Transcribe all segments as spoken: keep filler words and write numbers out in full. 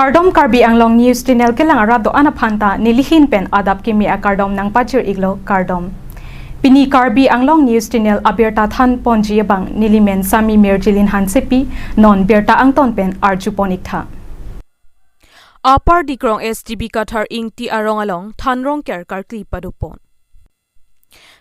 Kardom, Karbi Anglong News Channel kelang arat do-an aphan ta nelihin pen adap kimi akardom nangpajir-iklo, kardom. Pini Karbi Anglong News Channel abirta thanponji abang nelimen Sami Mirjilin Hansepi, non birta angton pen arjupon-iktha. Upper Dikrong S D B Kathar Ingti arong along than rongker karkli padopon.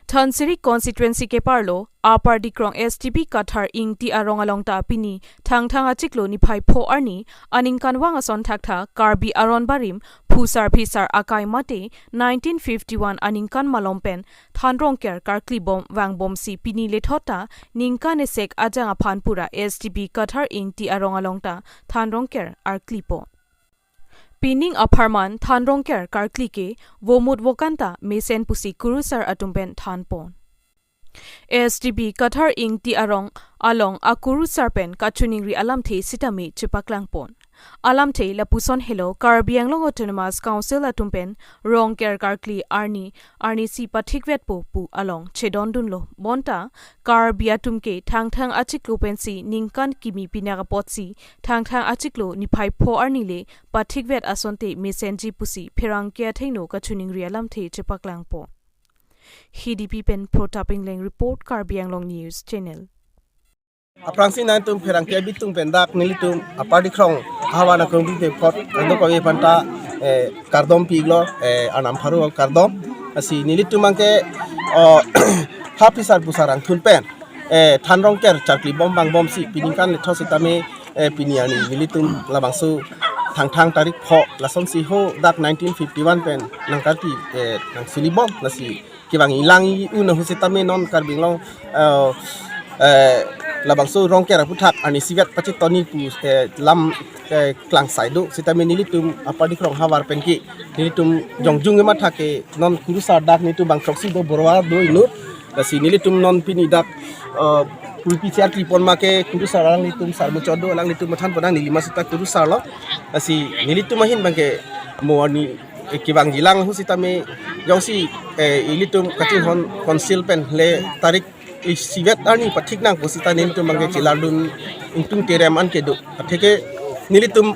Dhansiri constituency keparlo Upper Dikrong S D B Kathar Ingti arong along ta pini Thangthang achiklo niphai pho arni aningkan vang ason thaktha Karbi aron barim phusar phisar akai mate nineteen fifty-one aningkan malom pen than rongker karkli bom vangbomsi pini lethot ta ningkan esek ajang aphan pura S D B Kathar Ingti arong along ta than rongker arklipo. Pining apharman than rongker karkli ke vomut vokan ta mesen pusi kurusar atum pen thanpon. S D B Kathar Ingti arong along akurusar pen kachiningri alamthe sitame chepaklangpon. Alamthe lapuson helo, Karbi Anglong Autonomous Council atum pen rongker karkli arni arnisi pathikvetpo pu along chedondunlo. Bonta Karbi atum ke Thangthang achiklo pensi ningkan kimi pinak apotsi Thangthang achiklo niphai pho arni le pathikvet asonte mesenji pusi pherangke athengno kachiningri alamthe chepaklangpo. Hidipi pen Protap Ingleng report, Karbi Anglong News Channel. Aphrangsi nangtum pherangke abitung pen dak nelitum Upper Dikrong havar nangkongbi pen pot kado kave panta, eh, kardom pi-iklo, eh, arnam pharo kardom. Lasi nelitum abangke, oh, ha phisar phusar angthun pen, eh, than rongker karkli bom vangbomsi pini ningkan lethot sitame, eh, pini arni nelitum labangso Thangthang tarik pho lasonsi ho dak nineteen fifty-one pen nangkarkli, eh, nangsilibom, lasi kevang ilang i-un ahut sitame non Karbi Anglong, eh, eh, labangso rongker aputhak arnisivet pachetongji pu, eh, lam, eh, klangsai do sitame nelitum Upper Dikrong havar penke nelitum jongjung matha ke non kurusar dak nelitum bang throksi do, borwa do inut. Lasi nelitum non pini dak, eh, pulpi siar kipon make kurusar alanglitum sar muchot do, alanglitum mathanpon, neli ma sita kurusarlo. Lasi nelitum ahin abangke mo arni, eh, kevangji lang ahut sitame jongsi, eh, ilitum kachinghon council pen le tarik isivet arni pathik nang pu sita nelitum abangke chelardun ingtung terem an kedo. Atheke nelitum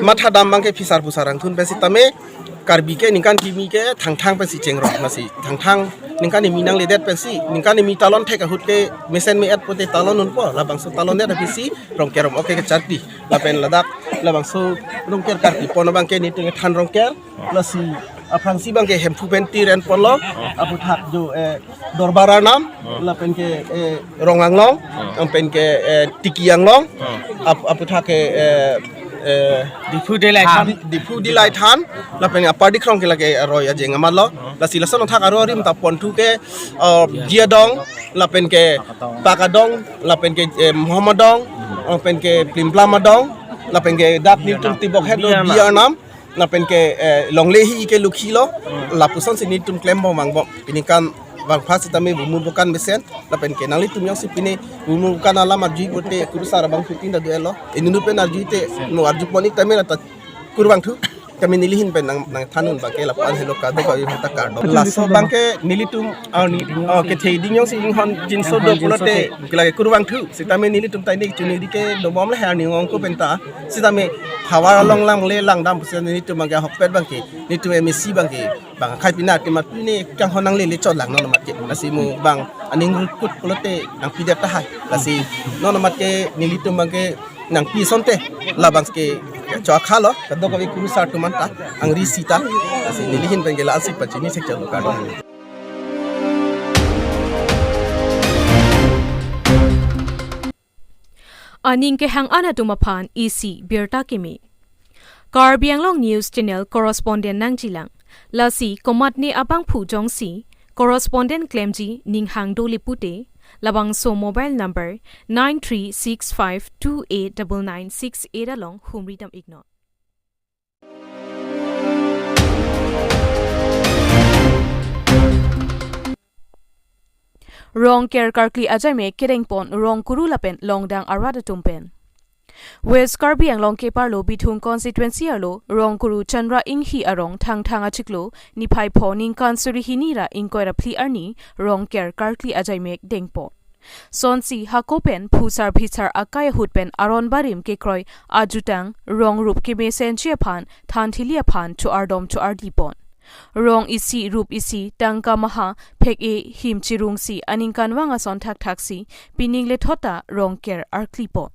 mathadam abangke phisar phusar angthun pen sitame Karbi ke ningkan kimi ke Thangthang pensi chengrok, lasi Thangthang ningkan kimi nangledet pensi ningkan kimi talon thek ahut ke mesen me-et pote talon unpo, labangso talondet aphi si rongker bom oke kecharpi. Lapen ladak labangso rongker karpipon abangke nelitum than rongker, lasi aphrangsi abangke Hemphu pen tireng ponlo, aputhak jo, eh, Dorbar Arnam, lapen ke, eh, Rong Anglong, lapen ke, eh, Tiki Anglong, ap-, aputhak ke, eh, eh, Diphu Delaithan. Di-, Diphu Delaithan, lapen Upper Dikrong ke lake aroi ajeng amatlo. Lasi lason athak aro arim ta ponthu ke, eh, Jiadong, lapen ke Pakadong, lapen ke, eh, Mohammadong, lapen ke Plimplam Adong, lapen ke dak nelitum Tibok het do Bi Arnam, lapen ke, eh, Longlehi ke Lukhilo, lapusonsi nelitum klembom vangbom. Pini ningkan vangpha sitame vomut vokan mesen, lapen ke nanglitum jongsi pini vomut vokan alam arjui pote kurusar abang shooting ta do-etlo. Inut pen arjui te, mo arjupon-ik tame lata kurvangthu. Kami nelihin pen nang, nangthanun abangke lapu-an helo, kado kave panta kardom. Laso abangke nelitum, ah, ni, ah, kethe ding jongsi inghon jinso do pulote ke lake kurvangthu. Sitame nelitum ta ini chunidi ke dobom le, arni ong ko penta. Sitame havar along lang le langdam pusi nelitum abangke ahokpet abangke, nelitum M A C abangke bang akhai pina atim apini kanghon nanglele chot lang non amat ke. Lasi mo bang aning rukut pulote nangpidet tahai. Lasi non amat ke nelitum abangke nangpi asonte labangke chokhalo, kado kave kurusar atum anta angri sita. Lasi nelihin pen ke la-ansi pachini sek chalo kardom. Aning kehang-an atum aphan isi birta kimi. Karbi Anglong News Channel correspondent nangjilang. Lasi komatne abangphu jongsi correspondent klemji ning hang doli pute, labangso mobile number nine three six five two eight double nine six eight along humri dam-iknon. Rongker karkli ajaimek kedengpon rongkuru lapen longdang arat atum pen. West Karbi Anglong keparlo Bithung constituency arlo rongkuru Chandra Inghi arong Thangthang achiklo niphai pho ningkan suri hini ra ingkoi ra phli arni rongker karkli ajaimek dengpon. Sonsi hako pen phusar phisar akai ahut pen aron barim kekroi ajutang rong rup kemesenji aphan thanthili aphan cho-ardom cho-ardi pon. Rong isi rup isi tangka maha phek-e him chirungsi aningkanvang ason thakthaksi pining lethot ta Rongker arkli pon.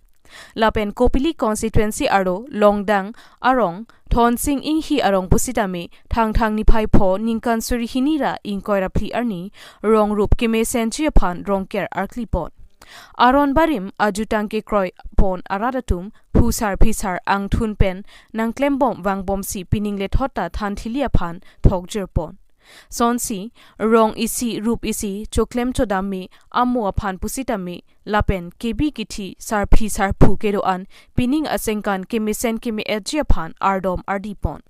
Lapen Kopili constituency arlo Longdang arong Thonsing Inghi arong pusitame Thangthang niphai pho ningkan suri hini ra ingkoi ra phli arni rong rup kemesenji aphan Rongker arkli pon. Aron barim ajutang kekroi pon arat atum phusar phisar angthun pen nangklembom vangbomsi pining lethot ta thanthili aphan thokjir pon. Sonsi rong isi rup isi choklem chodam me amo aphan pusitame lapen kebi kithi sarphi sarphu kedo-an pining asengkan kemesen keme-etji aphan ardom ardi pon.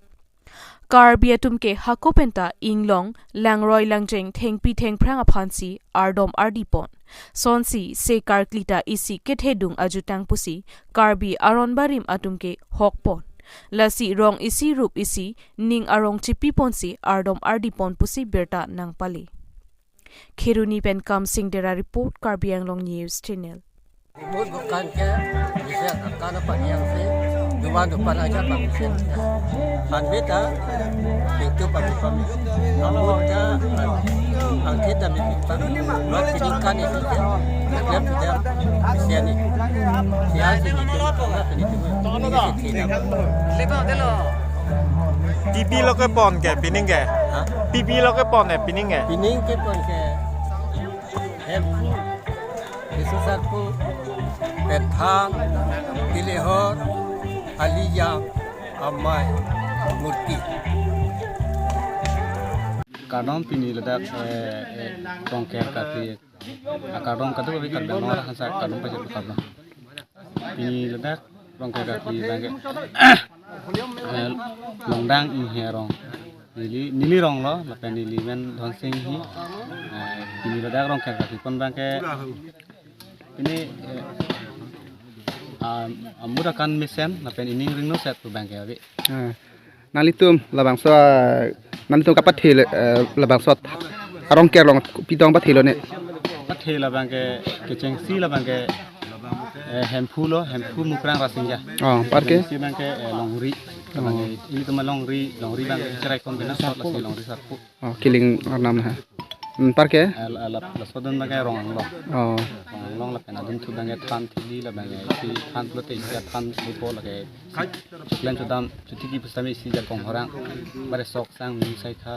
Karbi atum ke hako penta inglong langroi langjeng thengpi thengphrang aphansi ardom ardi pon. Sonsi se karkli ta isi kethedung ajutang pusi Karbi aron barim atum ke hok pon. Lasi rong isi rup isi ning arong chipi ponsi ardom ardi pon pusi birta nangpale. Kheroni pen Kamsing Dera report, Karbi Anglong News Channel. Vote bukan ke bisa akan apa yang si dua depan aja Pak Hussein. Han beta itu Pak Hussein. Namun ta ang kita mimpi Pak. Buat pendidikan itu dia. Dia sudah usia ni. Dia sini tu apa ni tu. Ini sini. Pipi lo ke pon ke pining ke? Ha? Pipi lo ke pon ke pining ke? Pining ke pon ke. Hemphu, Jisu Sarpo, Pethan, Tilehor, Aliyang, Amai, Murti. Kardom pini ladak, eh, eh, Rongker karkli. Akardom kado abi kardom ora hansa kardom pajak kardom. Pini ladak Rongker karkli abang ke, eh, Longdang Inghi arong. Neli, neli rong lo, lapen neli men Thonsing Inghi. Eh, pini ladak Rongker karkli pon abang ke. Pini, eh, ah, amur akan mesen, lapen ining ringno set pu abang ke abi. Ah. Nanglitum labangso, ah, nanglitum kapathe le, eh, labangso Rongker along pitong pathe lo ne. Pathe labang ke kechengsi labang ke, eh, Hemphu lo, Hemphu Mukrang Rasinja. Oh, anparke? Kechengsi abang ke, eh, Longri. Oh. Labang ke, ilitum Longri, Longri abang ke cherai kon bena sot lasi Longri Sarpo. Oh, kiling arnam ha. Hmm, anparke? Eh, la, la, laso adun abang ke Rong Anglong. Oh. Rong Anglong lapen adun thu abang ke thanthili labang ke, si than pulote isi than pupo lake. Choklem chodam, chotiki pusitame isi jakong horang. Bare sok sang ming sai kha.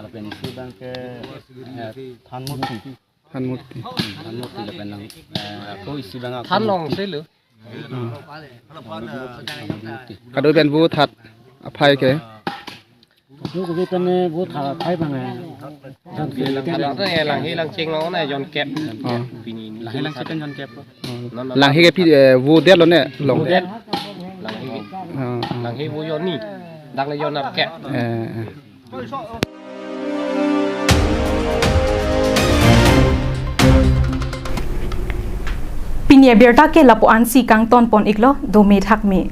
Lapen isi abang ke, eh, than murti. Than murti. Hmm, than murti lapen nang, eh, ako isi abang ako than long murti. Selo. Hmm. Than murti. Kado pen vote hat aphai ke. Kado kado pen vote hat aphai abang, eh. Langhe Langching along na jonkep. Oh. Pini ni. Langhe Langching pen jonkep. Oh. Non, non. Langhe ke pi, eh, vote det lo ne long. Vote det. Langhe. Oh, oh. Langhe vote jon ni. Dak le jon arkep. Eh, eh. Pini abirta ke lapu-ansi kangton pon iklo, dome thakme.